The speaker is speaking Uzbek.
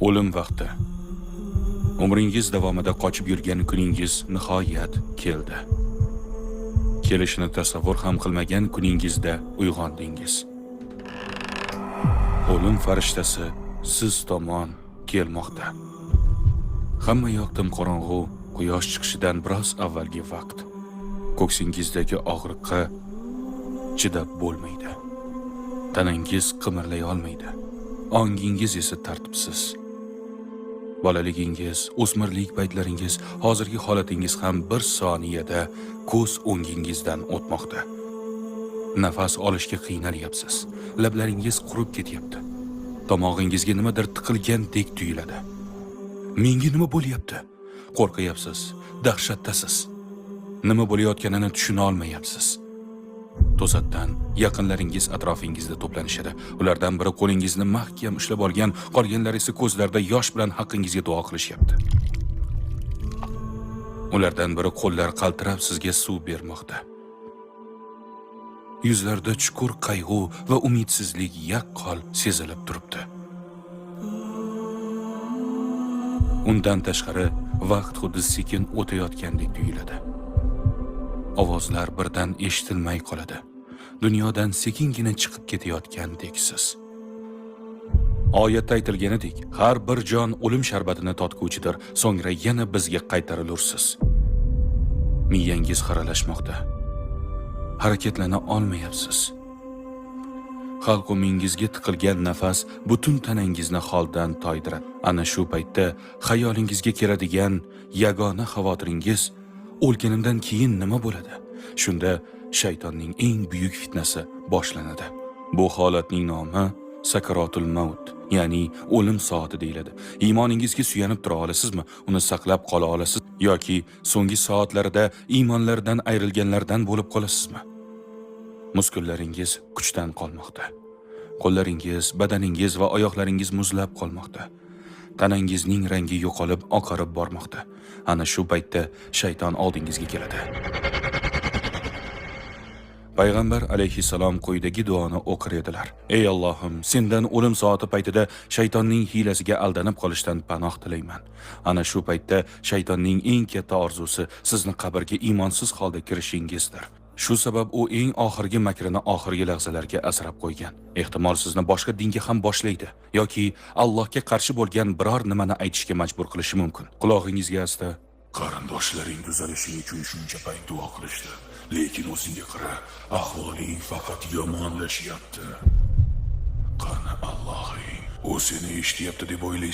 O'lim vaqti. Umringiz davomida qochib yurgan kuningiz nihoyat keldi. Kelishini tasavvur ham qilmagan kuningizda uyg'ondingiz. O'lim farishtasi siz tomon kelmoqda. Hamma yoq tim qorong'u, quyosh chiqishidan biroz avvalgi vaqt. Ko'ksingizdagi og'riqqa chidab bo'lmaydi. Tanangiz qimirlay olmaydi. Ongingiz esa tartibsiz. Bolaligingiz, o'smirlik paytlaringiz, hozirgi holatingiz ham bir soniyada ko'z o'ngingizdan o'tmoqda. Nafas olishga qiynalyapsiz. Lablaringiz qurib ketyapti. Tomog'ingizga nimadir tiqilgandek tuyuladi. Menga nima bo'lyapti? Qo'rqyapsiz, dahshatdasiz. Nima bo'layotganini tushuna olmayapsiz. To'satdan yaqinlaringiz atrofingizda to'planishadi. Ulardan biri qo'lingizni mahkam ushlab olgan, qolganlari esa ko'zlarida yosh bilan haqqingizga duo qilishyapti. Ulardan biri qo'llar qaltirab sizga suv bermoqda. Yuzlarida chuqur qayg'u va umidsizlik yaqqol sezilib turibdi. Undan tashqari vaqt xuddi sekin o'tayotgandek tuyuladi. Ovozlar birdan eshitilmay qoladi. Dunyodan sekingina chiqib ketayotgandeksiz. Oyatda aytilganidek, har bir jon o'lim sharbatini totguvchidir, so'ngra yana bizga qaytarilursiz. Miyangiz xiralashmoqda. Harakatlana olmayapsiz. Halqumingizga tiqilgan nafas butun tanangizni holdan toydiradi. Ana shu paytda xayolingizga keladigan yagona xavotiringiz o'lganimdan keyin nima bo'ladi? Shunda shaytonning eng buyuk fitnasi boshlanadi. Bu holatning nomi sakaratul maut, ya'ni o'lim soati deyiladi. Iymoningizga suyanib tura olasizmi? Uni saqlab qola olasiz yoki so'nggi soatlarda iymonlaridan ayrilganlardan bo'lib qolasizmi? Muskullaringiz kuchdan qolmoqda. Qo'llaringiz, badaningiz va oyoqlaringiz muzlab qolmoqda. Tanangizning rangi yo'qolib, oqarib bormoqda. Ana shu paytda shayton oldingizga keladi. Payg'ambar alayhissalom quyidagi duoni o'qir edilar. Ey Allohim, sendan o'lim soati paytida shaytonning hiylasiga aldanib qolishdan panoh tilayman. Ana shu paytda shaytonning eng katta orzusi sizni qabrga iymonsiz holda kirishingizdir. Shu sabab u eng oxirgi makrini oxirgi lahzalarga asrab qo'ygan. Ehtimol sizni boshqa dinga ham boshlaydi yoki Allohga qarshi bo'lgan biror nimani aytishga majbur qilishi mumkin. Qulog'ingizga asta Qarindoshlaring tuzalishing uchun shuncha payt duo qilishdi. Lekin o'zingga qara, ahvoling faqat yomonlashyapti. Qani Allohing, u seni eshityapti deb o'ylaysan.